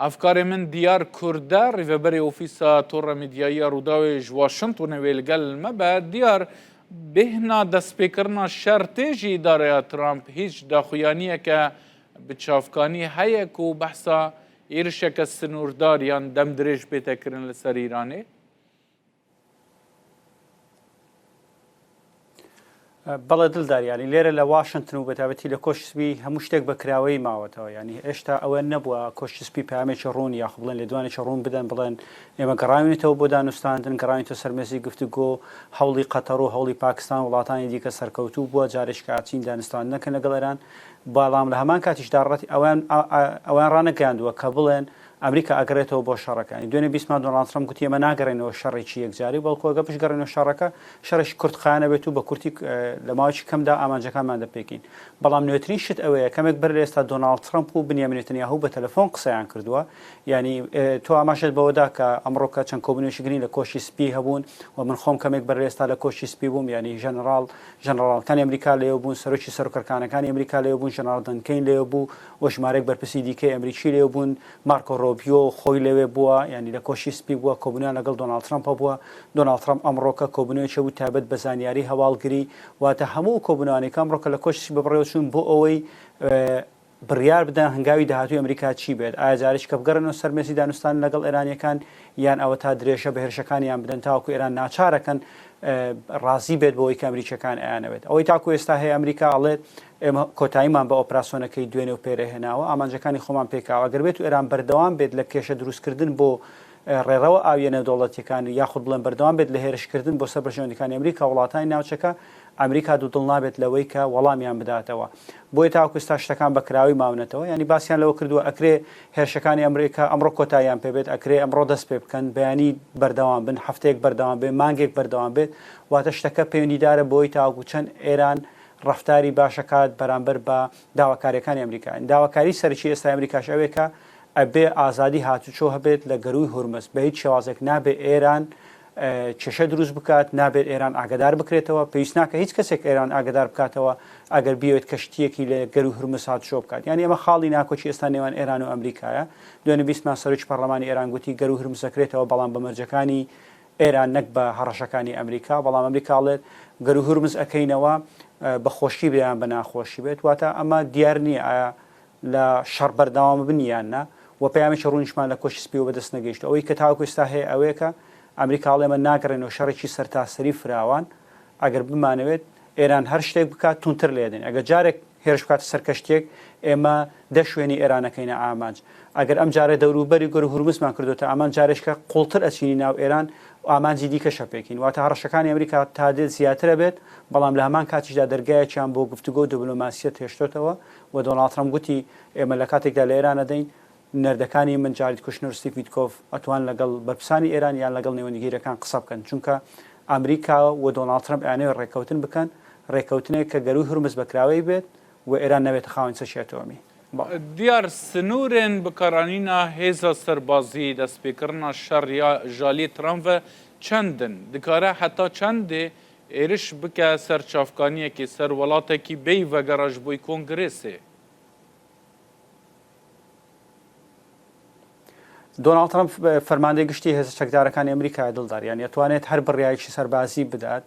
Hevkarê min Diyar Kurde, rêveberê Ofîsa Tora Medyayî ya Rûdawê ji Washingtonê wê li gel me be. Diyar, bêhna destpêkirina şer tê ji îdareya Trump hîç daxuyaniyeke bi çavkanî heye ku behsa êrişeke sinûrdar yan demdirêj bête kirin li ser Îranê? بەڵێ دڵدار یانی لێرە لە واشنتن و بەتابەتی لە کۆشکی سپی هەموو شتێک بە کراوەیی ماوەتەوە یانی هێشتا ئەوە نەبووە کۆشکی سپی پامێکی ڕوون یاخ بڵێن لێدوانێکی ڕوون بدەن بڵێن ئێمە گەڕاوینەتەوە بۆ دانوستاندن گەڕاوینەتە سەر مێزی گفتوگۆ هەوڵی قەتەر و هەوڵی پاکستان وڵاتانی دیکە سەرکەوتوو بووە جارێکی کاچین دانوستاندنەکەن لەگەڵ ئێران بەڵام لە هەمان کاتیشدا ڕەتی ئەویان ئەویان ڕانەگەیاندووە کە بڵێن ئەمریکا ئەگەڕێتەوە بۆ شەڕەکە. دوێنێ بیستمان دۆناڵد ترەمپ گوتی ئێمە ناگەڕێینەوە شەڕێکی یەکجاری، بەڵکو ئەگەر بشگەڕێینەوە شەڕەکە، شەڕێکی کورتخایەن ئەبێت و بە کورتی لە ماوەیەکی کەمدا ئامانجەکانمان دەپێکین. بەڵام نوێترین شت ئەوەیە کەمێک بەر لە ئێستا دۆناڵد ترەمپ و بنیامین نێتەنیاهو بە تەلەفۆن قسەیان کردووە. یانی تۆ ئاماژەت بەوە دا کە ئەمڕۆکە چەند کۆبوونەوەیەکی گرنگ لە کۆشکی سپی هەبوون و من خۆم کەمێک بەر لە ئێستا لە کۆشکی سپی بووم. یانی ژەنەڕاڵ ژەنەڕاڵەکانی ئەمریکا لەوێ بوون، سەرۆکی سەرۆکەرکانەکانی ئەمریکا لەوێ بوون، ژەنەڕاڵ دان کەین لەوێ بوو و ژمارەیەک بەرپرسی دیکەی ئەمریکی لەوێ بوون، مارکۆ رۆبیۆ خۆی لەوێ بووە، یانی لە کۆشکی سپی بووە، کۆبوونەوەیان لەگەڵ دۆناڵد ترەمپ هەبووە، دۆناڵد ترەمپ ئەمڕۆکە کۆبوونەوەیەکی هەبوو تایبەت بە زانیاری هەواڵگری، واتە هەموو ئەو کۆبوونەوانەی کە ئەمڕۆکە لە کۆشکی سپی بەڕێوەچوون بۆ ئەوەی بڕیار بدەن هەنگاوی داهاتووی ئەمریکا چی بێت، ئایا جارێکیکە بگەڕێنەوە سەر مێزی دانوستان لەگەڵ ئێرانییەکان یان ئەوەتا درێژە بە هێرشەکانیان بدەن تاوەکو ئێران ناچارەکەن ڕازی بێت بەوەی کە ئەمریکییەکان ئەیانەوێت. ئەوەی تاکو ئێستا هەیە ئەمریکا ئەڵێت ئێمە کۆتاییمان بە ئۆپراسۆنەکەی دوێنێ و پێرێ هێناوە، ئامانجەکانی خۆمان پێکاوە، ئەگەر بێتو ئێران بەردەوام بێت لە کێشە دروستکردن بۆ ڕێڕەوە ئاوییە نێودەوڵەتییەکان یاخود بڵێن بەردەوام بێت لە هێرشکردن بۆ سەر بەرژەوەندییەکانی ئەمریکا و وڵاتانی ناوچەکە، ئەمریکا دوودڵ نابێت لەوەی کە وەڵامیان بداتەوە. بۆیە تاوەکو ئێستا شتەکان بە کراوەی ماونەتەوە. یانی باسیان لەوە کردووە ئەکرێ هێرشەکانی ئەمریکا ئەمڕۆ کۆتاییان پێ بێت، ئەکرێ ئەمڕۆ دەست پێ بکەن، بەیانی بەردەوام بن، هەفتەیەک بەردەوام بێت، مانگێک بەردەوام بێت. واتە شتەکە پەیوەندیدارە بەوەی تاوەکو چەند ئێران ڕەفتاری باش ئەکات بەرامبەر بە داواکارییەکانی ئەمریکا. داواکاریی سەرەکی ئێستای ئەمریکاش ئەوەیە کە ئەبێ ئازادی هاتوچۆ هەبێت لە گەرووی هورمز، بە هیچ شێوازێک نابێ ئێران کێشە دروست بکات، نابێت ئێران ئاگادار بکرێتەوە، پێویست ناکە هیچ کەسێک ئێران ئاگادار بکاتەوە ئەگەر بیەوێت کەشتییەکی لە گەرووی هورمز هاتوچۆ بکات. یانی ئەمە خاڵی ناکۆکی ئێستا نێوان ئێران و ئەمریکایە. دوێنێ بیستمان سەرۆکی پەڕلەمانی ئێران گوتی گەرووی هورمز دەکرێتەوە بەڵام بە مەرجەکانی ئێران نەک بە هەڕەشەکانی ئەمریکا، بەڵام ئەمریکا ئەڵێت گەروو هورمز ئەکەینەوە بە خۆشی بێ یان بە ناخۆشی بێت، واتە ئەمە دیار نییە ئایا لە شەڕ بەردەوام بن یان نا و پەیامێکی ڕوونیشمان لە کۆشکی سپیەوە بەدەست نەگەیشتووە. ئەوەی کە تاوەکو ئێستا هەیە ئەوەیە کە ئەمریکا ئەڵێ ئێمە ناگەڕێینەوە شەڕێکی سەرتاسەری فراوان، ئەگەر بمانەوێت ئێران هەر شتێک بکات توندتر لێدەین، ئەگەر جارێک هێرش بکاتە سەر کەشتییەک ئێمە دە شوێنی ئێران ئەکەینە ئامانج، ئەگەر ئەم جارە دەوروبەری گەروو هورمزمان کردۆتە ئامانج جارێکە قوڵتر ئەچینی ناو ئێران و ئامانجی دیکەش ئەپێکین. واتە هەڕەشەکانی ئەمریکا تا دێت زیاتر ئەبێت، بەڵام لە هەمان کاتیشدا دەرگایەکیان بۆ گفتوگۆ و دبلۆماسیەت هێشتۆتەوە و دۆناڵد ترەمپ گوتی ئێمە لە کاتێکدا لە ئێران ئەدەین نێردەکانی من جارید کوشنەر و ستیڤ ویتکۆف ئەتوان لەگەڵ بەرپرسانی ئێران یان لەگەڵ نێوەندگیرەکان قسە بکەن چونکە ئەمریکا و دۆناڵد ترەمپ ئەیانەوێت ڕێککەوتن بکەن ڕێککەوتنێک کە گەرووی هورمز بە کراوەیی بێت و ئێران نەبێتە خاوەن چەکی ئەتۆمی. دیار سنوورێن بکارانینا هێزا سەربازی دەستپێکردنا شەڕ یا ژالیێ ترەمپ ve چەندن؟ دکارە هەتا چەندێ êriş bike ser çavkaniyekê ser welatekî bêyî vegera ji bo Kongresê? دۆناڵد ترەمپ فەرماندەی گشتی هێزە چەکدارەکانی ئەمریکایە دڵدار یانی ئەتوانێت هەر بڕیارێکی سەربازی بدات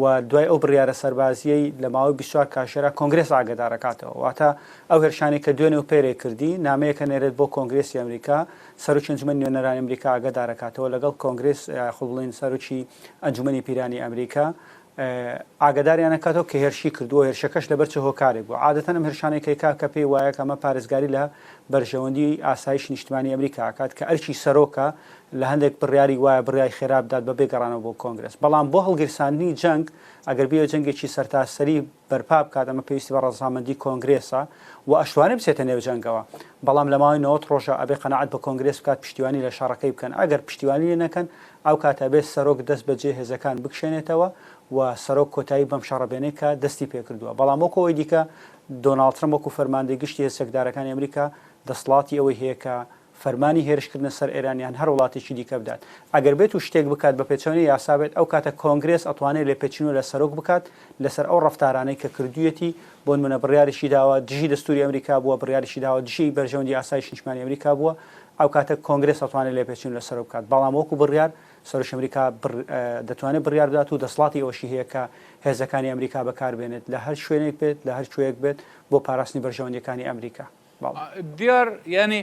و دوای ئەو بڕیارە سەربازیەی لە ماوەی 24 کاژێرا کۆنگرێس ئاگادارەکاتەوە واتە ئەو هێرشانەی کە دوێنێ و پێرێ کردی نامەیەکە نێرێت بۆ کۆنگرێسی ئەمریکا سەرۆکی ئەنجومەنی نوێنەرانی ئەمریکا ئاگادارەکاتەوە لەگەڵ کۆنگرێس یاخود بڵێین سەرۆکی ئەنجومەنی پیرانی ئەمریکا ئاگاداریان ئەکاتەوە کە هێرشی کردووە، هێرشەکەش لەبەر چ هۆکارێک بووە. عادەتەن ئەم هێرشانەی کە ئەیکات کە پێی وایە کە ئەمە پارێزگاری لە بەرژەوەندی ئاسایشی نیشتمانی ئەمریکا ئەکات کە ئەرکی سەرۆکە لە هەندێک بڕیاری وایە بڕیای خێرا بدات بەبێ گەڕانەوە بۆ کۆنگرێس. بەڵام بۆ هەڵگیرساندنی جەنگ ئەگەر بیەوێت جەنگێکی سەرتاسەری بەرپا بکات ئەمە پێویستی بە ڕەزامەندی کۆنگرێسە و ئەشتوانێت بچێتە نێو جەنگەوە بەڵام لە ماوەی 90 ڕۆژە ئەبێ قەناعەت بە کۆنگرێس بکات پشتیوانی لە شەڕەکەی بکەن ئەگەر پشتیوانی لێ نەکەن ئەو کاتە ئەبێت سەرۆک دەست بەجێ هێزەکان بکشێنێتەوە و سەرۆک کۆتایی بەم شەڕە بێنێ کە دەستی پێکردووە بەڵام وەکو ئەوەی دیکە دۆناڵد ترەمپ وەکو فەرماندەی گشتی هێزە چەکدارەکانی ئەمریکا دەسڵاتی ئەوەی هەیە کە فەرمانی هێرشکردنە سەر ئێران یان هەر وڵاتێکی دیکە بدات. ئەگەر بێت و شتێک بکات بە پێچەوانەی یاسا بێت، ئەو کاتە کۆنگرێس ئەتوانێت لێپێچینەوە لە سەرۆک بکات لەسەر ئەو ڕەفتارانەی کە کردوویەتی، بۆنمونە بڕیارێکی داوە دژی دەستوری ئەمریکا بووە، بڕیارێکی داوە دژی بەرژەوەندی ئاسایشی نیشتمانی ئەمریکا بووە. ئەو کاتە کۆنگرێس ئەتوانێت لێپێچین لەسەر بکات بەڵام وەکو بڕیار سەرۆکی ئەمریکا دەتوانێت بڕیار بدات و دەسەڵاتی ئەوەشی هەیە کە هێزەکانی ئەمریکا بەکاربێنێت لە هەر شوێنێک بێت لە هەر کوێیەک بێت بۆ پاراستنی بەرژەوەندیەکانی ئەمریکا. دیار یانی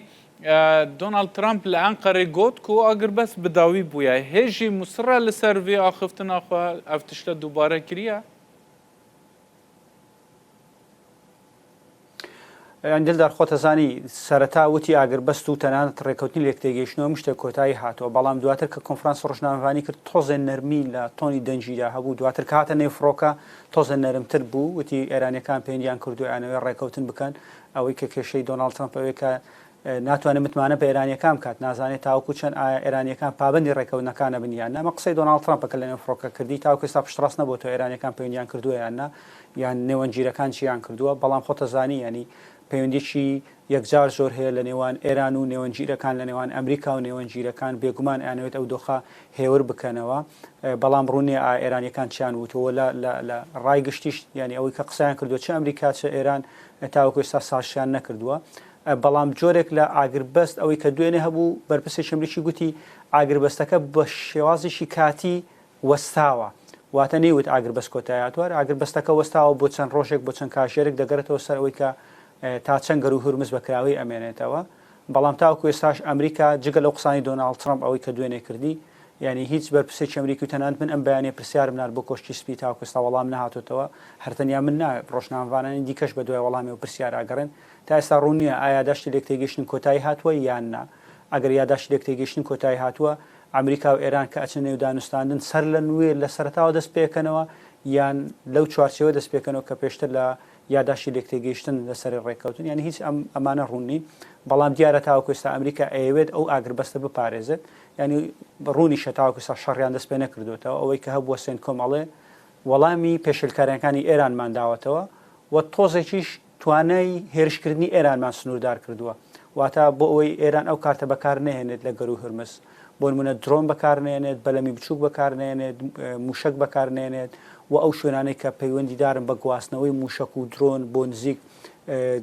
دۆناڵد ترامپ لە ئەنقەرێ گۆت کو ئاگربەست بداوی بویە، هێژی مسڕە لەسەر ڤێ ئاخفتنا خوە ئەڤ تشتە دووبارە کریە؟ یانی دلدار خۆت ئەزانی سەرەتا وتی ئاگربەست و تەنانەت ڕێکەوتنی لێکتێگەیشتن و هەموو شتێک کۆتایی هاتووە، بەڵام دواتر کە کۆنفرانسی ڕۆژنامەڤانی کرد تۆزێ نەرمی لە تۆنی دەنگیدا هەبوو، دواتر کە هاتە نێو فڕۆکە تۆزێ نەرمتر بوو، وتی ئێرانیەکان پەیوەندیان کردووە ئەیانەوێ ڕێکەوتن بکەن، ئەوەی کە کێشەی دۆناڵد ترەمپ ئەوەیە کە ناتوانێت متمانە بە ئێرانیەکان بکات، نازانێت تاوەکو چەند ئایا ئێرانیەکان پابەندی ڕێکەوتنەکان ئەبن یان نا، ئەمە قسەی دۆناڵد ترەمپە کە لەنێو فڕۆکە کردی، تاوەکو ئێستا پشتڕاست نەبووەتەوە ئێرانیەکان پەیوەندیان کردووە یان نا، یان نێوەندگیرەکان چیان کردووە، بەڵام خۆت ئەزانی یانی پەیوەندیەکی یەکجار زۆر هەیە لە نێوان ئێران و نێوەندگیرەکان، لە نێوان ئەمریکا و نێوەندگیرەکان، بێگومان ئەیانەوێت ئەو دۆخە هێور بکەنەوە، بەڵام ڕوون نییە ئایا ئێرانیەکان چیان وتووە لە لە لە ڕای گشتیش یانی ئەوەی کە قسەیان کردووە چ ئەمریکا چ ئێران تاوەکو ئێستا سازشیان نەکردووە. بەڵام جۆرێک لە ئاگربەست ئەوەی کە دوێنێ هەبوو بەرپرسێکی ئەمریکی گوتی ئاگربەستەکە بە شێوازێکی کاتی وەستاوە واتە نەیوت ئاگربەست کۆتایی هاتووە ئاگربەستەکە وەستاوە بۆ چەند ڕۆژێک بۆ چەند کاژێرێک دەگەڕێتەوە سەر ئەوەی کە تا چەند گەرووی هورمز بە کراوەی ئەمێنێتەوە بەڵام تاوەکو ئێستاش ئەمریکا جگە لەو قسانی دۆناڵد ترەمپ ئەوەی کە دوێنێ کردی یانی هیچ بەرپرسێکی ئەمریکی و تەنانەت من ئەم بەیانیە پرسیارم نارد بۆ کۆشکی سپی تاوەکو ئێستا وەڵام نەهاتۆتەوە هەر تەنیا من نا ڕۆژنامەڤانانی دیکەش بە دوای وەڵامی ئەو پرسیارە ئەگەڕێن تا ئێستا ڕوون نییە ئایا یاداشتی لێکتێگەیشتن کۆتایی هاتووە یان نا. ئەگەر یاداشتی لێکتێگەیشتن کۆتایی هاتووە، ئەمریکا و ئێران کە ئەچنە نێو دانوستاندن سەر لە نوێ لە سەرەتاوە دەست پێکەنەوە یان لەو چوارچێوە دەست پێکەنەوە کە پێشتر لە یاداشتی لێکتێگەیشتن لەسەری ڕێککەوتن یانی هیچ ئەم ئەمانە ڕوون نین بەڵام دیارە تاوەکو ئێستا ئەمریکا ئەیەوێت ئەو ئاگربەستە بپارێزێت یانی ڕوونیشە تاوەکو ئێستا شەڕیان دەست پێ نەکردوێتەوە ئەوەی کە هەبووە سێنتکۆم ئەڵێ وەڵامی پێشێلکارییەکانی ئێرانمان داوەتەوە و تۆزێکیش توانای هێرشکردنی ئێرانمان سنووردار کردووە، واتە بۆ ئەوەی ئێران ئەو کارتە بەکار نەهێنێت لە گەرووی هورمز، بۆ نموونە درۆن بەکار نەیەنێت، بەلەمی بچووک بەکار نەیەنێت، مووشەک بەکار نەیەنێت و ئەو شوێنانەی کە پەیوەندیدارن بە گواستنەوەی مووشەک و درۆن بۆ نزیک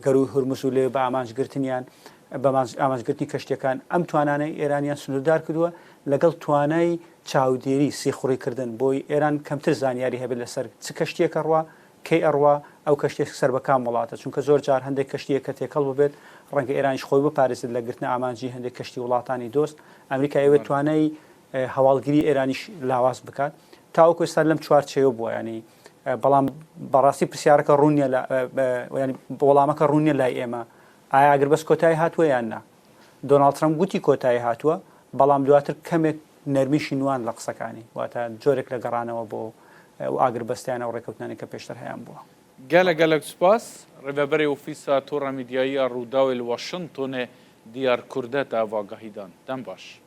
گەرووی هورمز و لەوێ بە ئامانجگرتنیان بە ئامانجگرتنی کەشتییەکان، ئەم توانانەی ئێرانیان سنووردار کردووە لەگەڵ توانای چاودێری، سیخوڕیکردن، بۆی ئێران کەمتر زانیاری هەبێت لەسەر چ کەشتییەک ئەڕوا، کەی ئەڕوا، ئەو کەشتیە سەر بە کام وڵاتە، چونکە زۆر جار هەندێک کەشتییە کە تێکەڵ ببێت، ڕەنگە ئێرانیش خۆی بپارێزێت لە گرتنە ئامانجی هەندێک کەشتی وڵاتانی دۆست، ئەمریکا ئەیەوێت توانای هەواڵگری ئێرانیش لاواز بکات. تاوەکو ئێستا لەم چوارچێوە بووە یانی بەڵام بەڕاستی پرسیارەکە ڕوون نییە لە یانی وەڵامەکە ڕوون نییە لای ئێمە ئایا ئاگربەست کۆتایی هاتووە یان نا؟ دۆناڵد ترەمپ گوتی کۆتایی هاتووە، بەڵام دواتر کەمێک نەرمیشی نواند لە قسەکانی، واتە جۆرێک لە گەڕانەوە بۆ ئەو ئاگربەستە یان ئەو ڕێککەوتنانەی کە پێشتر هەیانبووە. گەلەک گەلەک سوپاس. ڕێڤەبەرێ ئۆفیسا تۆڕە میدیاییە ڕووداوێ لە واشنتۆنێ دیار کوردە تا ئەڤ ئاگاهی دان. دەم باش.